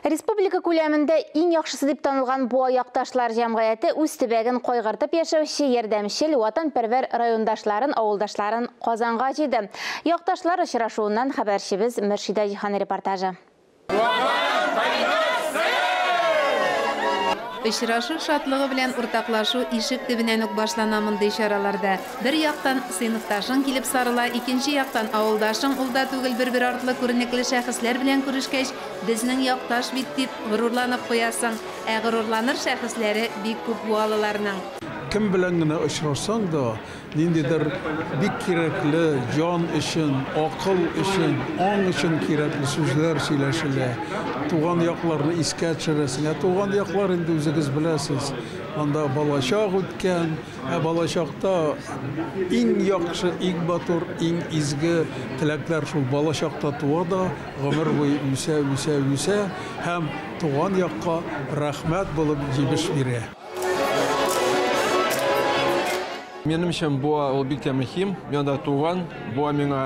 Республика күләмендә иң яхшысы дип танылган Буа якташлар җәмгыяте үз төбәген кайгыртып яшәүче ярдәмчел, ватанпәрвәр райондашларын, авылдашларын Казанга җыйды. Якташлар очрашуыннан хәбәрчебез Мөршидә Җиһан репортажы. Очрашу шатлыгы белән уртаклашу ишек төбеннән үк башлана мондый чараларда. Бер яктан сыйныфташың килеп сарыла, икенче яктан авылдашың, ул да түгел бер-бер артлы күренекле шәхесләр белән күрешкәч, безнең якташ бит дип горурланып куясың. Ә горурланыр шәхесләре бик күп буалыларның. Кем белән генә очрашсаң да, ниндидер бик кирәкле җан өчен, акыл өчен, аң өчен кирәкле сүзләр сөйләшелә. Туган якларны искә төшерәсең. Ә туган яклар инде үзегез беләсез. Анда балачак үткән, ә балачакта иң яхшы, иң матур, иң изге теләкләр шул балачакта туа да, гомер буе үсә, үсә, үсә һәм туган якка рәхмәт булып җимеш бирә. Минем өчен Буа ул бик тә мөһим. Мин анда туган. Буа миңа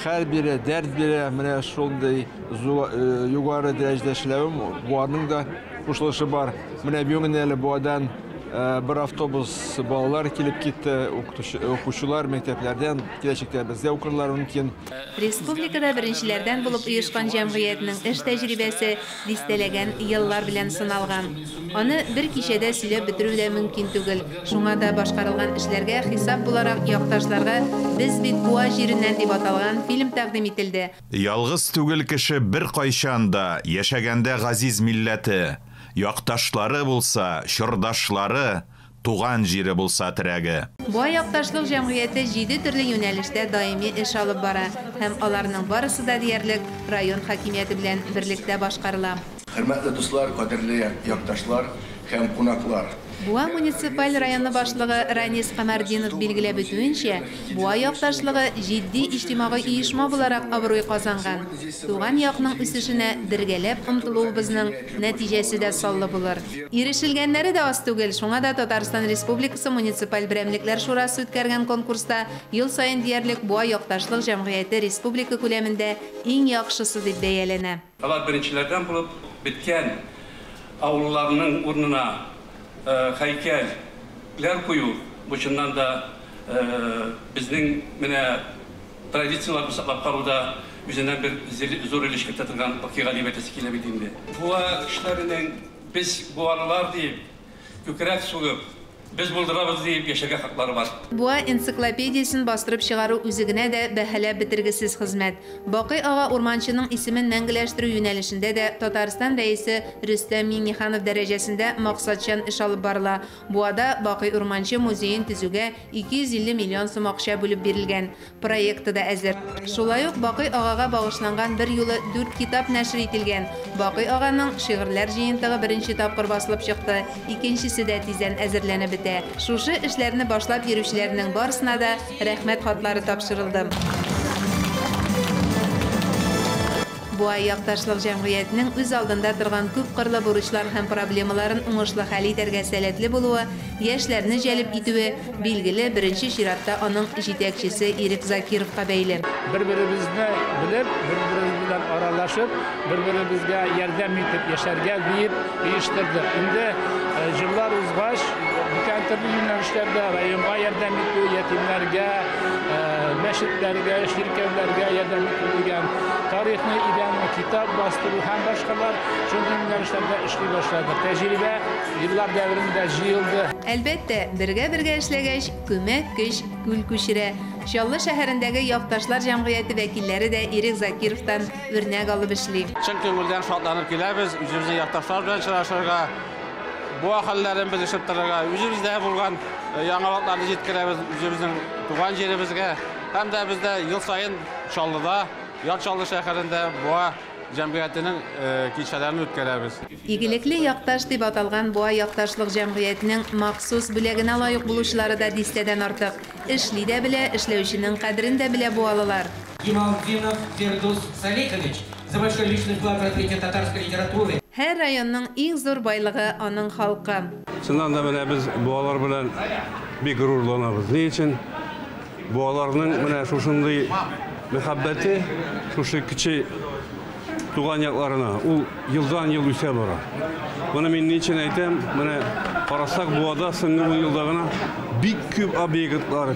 хәл бирә, дәрт бирә. Менә шундый югары дәрәҗәдә эшләвем Буаның да кушылышы бар. Менә бүген әле Буадан бер автобус балалар килеп китте, укучылар мәктәпләрдән киләчәктә безгә укырлар мөмкин. Республикада беренчеләрдән булып оешкан җәмгыятьнең эш тәҗрибәсе дистәләгән еллар белән сыналган. Аны бер кичәдә сөйләп бетерү дә мөмкин түгел. Шуңа да башкарылган эшләргә хисап буларак якташларга «Без бит Буа җиреннән» дип аталган фильм тәкъдим ителде. Ялгыз түгел кеше беркайчан да, яшәгәндә газиз милләте, якташлары булса, чордашлары, туган җире булса терәге. Буа якташлык җәмгыяте 7 төрле юнәлештә даими эш алып бара һәм аларның барысы да диярлек район хакимияте белән берлектә башкарыла. Хөрмәтле дуслар, кадерле якташлар һәм кунаклар. Буа муниципаль районы башлыгы Ранис Камардинов билгеләп үтүенчә, Буа якташлыгы җитди иҗтимагый оешма буларак абруй казанган. Туган якның үсешенә бергәләп омтылуыбызның нәтиҗәсе дә саллы булыр. Ирешелгәннәре дә аз түгел, шуңа да Татарстан Республикасы муниципаль берәмлекләр шурасы үткәргән конкурста ел саен диярлек Буа якташлык җәмгыяте республика күләмендә иң яхшысы дип бәяләнә. Алар беренчеләрдән булып беткән авылларның урынына һәйкәлләр кую, бу чыннан да безнең менә традицияләрне саклап калуда үзеннән бер зур өлеш кертә торган вакыйга дип әйтәсе килә бит инде. Буа кешеләренең без буалылар дип күкрәк сугып, без булдырабыз дип яшәргә хаклары бар. Буа энциклопедиясен бастырып чыгару үзе генә дә бәһаләп бетергесез хезмәт. Бакый ага Урманчының исемен мәңгеләштерү юнәлешендә дә Татарстан рәисе Рөстәм Миңнеханов дәрәҗәсендә максатчан эш алып барыла. Буада Бакый Урманчы музеен төзүгә 250 миллион сум акча бүлеп бирелгән. Проекты да әзер. Шулай ук Бакый агага багышланган бер юлы 4 китап нәшер ителгән. Бакый аганың шигырьләр җыентыгы беренче тапкыр басылып чыкты, икенчесе дә тиздән әзерләнеп бетә. Шушы эшләрне башлап йөрүчеләрнең барысына да рәхмәт хатлары тапшырылды. Буа якташлык җәмгыятенең үз алдында торган күп кырлы бурычлар һәм проблемаларын уңышлы хәл итәргә сәләтле булуы, яшьләрне җәлеп итүе, билгеле, беренче чиратта аның җитәкчесе Ирек Закировка бәйле. Бер-беребезне белеп, бер-беребез белән аралашып, бер-беребезгә ярдәм итеп яшәргә диеп оештырдык. Инде җыллар узгач, бүтән төрле юнәлешләрдә районга ярдәм итү, ятимнәргә, мәчетләргә, чиркәүләргә ярдәм итү дигән, тарихны өйрәнү, китап бастыру һәм башкалар шундый юнәлешләрдә эшли башладык. Тәҗрибә еллар дәверендә җыелды. Әлбәттә, бергә-бергә эшләгәч, күмәк көч күл күчерә. Чаллы шәһәрендәге якташлар җәмгыяте вәкилләре дә Ирек Закировтан үрнәк алып эшли. Чын күңелдән шатланып киләбез, үзебезнең якташлар белән очрашырга, Буа хәлләрен белешеп торырга, үзебездә булган яңалыкларны җиткерәбез үзебезнең туган җиребезгә. Һәм дә бездә ел саен Чаллыда, Яр Чаллы шәһәрендә Буа җәмгыятенең кичәләрен үткәрәбез. Игелекле якташ дип аталган Буа якташлык җәмгыятенең махсус бүләгенә лаек булучылары да дистәдән артык. Эшли дә белә, эшләүченең кадерен дә белә буалылар. Гималдинов Фирдус Салихович за большой личный вклад в развитие татарской литературы. Һәр районның иң зур байлыгы аның халкы. Чыннан да менә без буалар белән бик горурланабыз. Ни өчен? Буаларның менә шушындый мәхәббәте, шушы кече туган якларына ул елдан-ел үсә бара. Моны мин ни өчен әйтәм? Менә карасак, Буада соңгы 10 елда гына бик күп объектлар,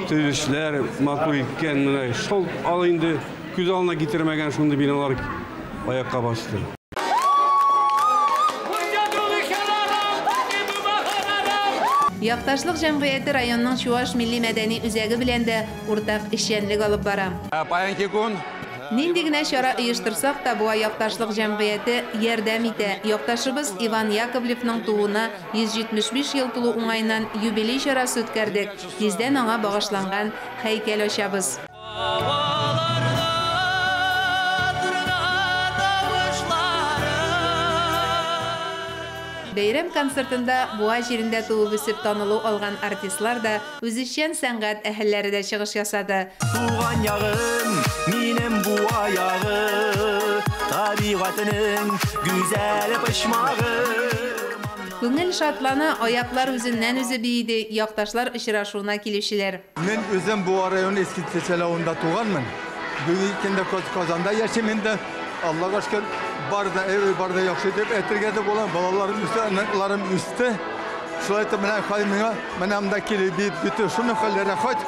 төзелешләр матур иткән, менә шул ал инде күз алдына китермәгән шундый биналар аякка басты. Якташлык җәмгыяте районның Чуаш милли мәдәни үзәге белән дә уртак эшчәнлек алып бара. Паянки кун. Нинди генә чара оештырсак та, Буа якташлык җәмгыяте ярдәм итә. Якташыбыз Иван Яковлевның тууына 175 ел тулу уңаеннан юбилей чарасы үткәрдек. Тиздән аңа багышланган һәйкәл ачабыз. Бәйрәм концертында Буа җирендә туып үсеп танылу алган артистлар да, үзешчән сәнгать әһелләре дә чыгыш ясады. Туган ягым, минем Буа ягы, табигатенең гүзәл почмагы. Күңел шатлана, аяклар үзеннән үзе бииде, якташлар очрашуына килүчеләр. Мин үзем Буа районы Иске Чәчәл авылында туганмын. Бүгенге көндә Казанда яшим инде. Аллага шөкер, бар да әйбәт, бар да яхшы дип әйтергә дә була. Балаларым үсте, оныкларым үсте. Шулай итеп менә хәл миңа, менә монда килеп биеп бетү шуның хәлләре рәхәт.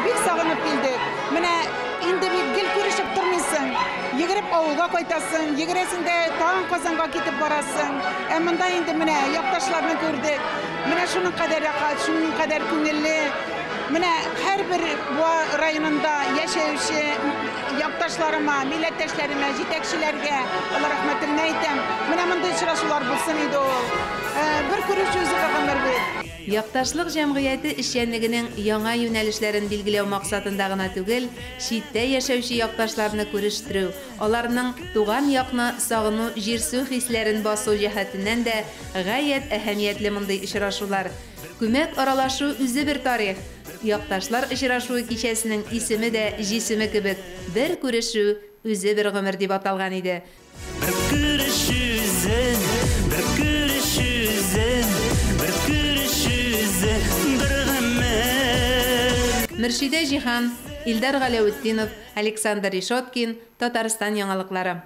Бик сагынып килдек. Менә инде бит гел күрешеп тормыйсың. Йөгереп авылга кайтасың, йөгерәсең дә тагын Казанга китеп барасың. Ә монда инде менә якташларны күрдек. Менә шуның кадәр рәхәт, шуның кадәр күңелле. Менә һәрбер Буа районында яшәүче якташларыма, милләттәшләремә, җитәкчеләргә Алла рәхмәтемне әйтәм. Менә мондый очрашулар булсын иде ул. Бер күрешү үзе гомер бит. Якташлык җәмгыяте эшчәнлегенең яңа юнәлешләрен билгеләү максатында гына түгел, читтә яшәүче якташларны күрештерү, аларның туган якны сагыну, җирсү хисләрен басу җәһәтеннән дә гаять әһәмиятле мондый очрашулар. Күмәк аралашу үзе бер тарих. Якташлар очрашуы кичәсенең исеме дә җисеме кебек бер күрешү үзе бер гомер дип аталган иде. Бер күрешү үзе, бер күрешү үзе, бер күрешү үзе, бер гомер. Мөршидә Җиһан, Илдар Галәүтдинов, Александр Решеткин, Татарстан яңалыклары.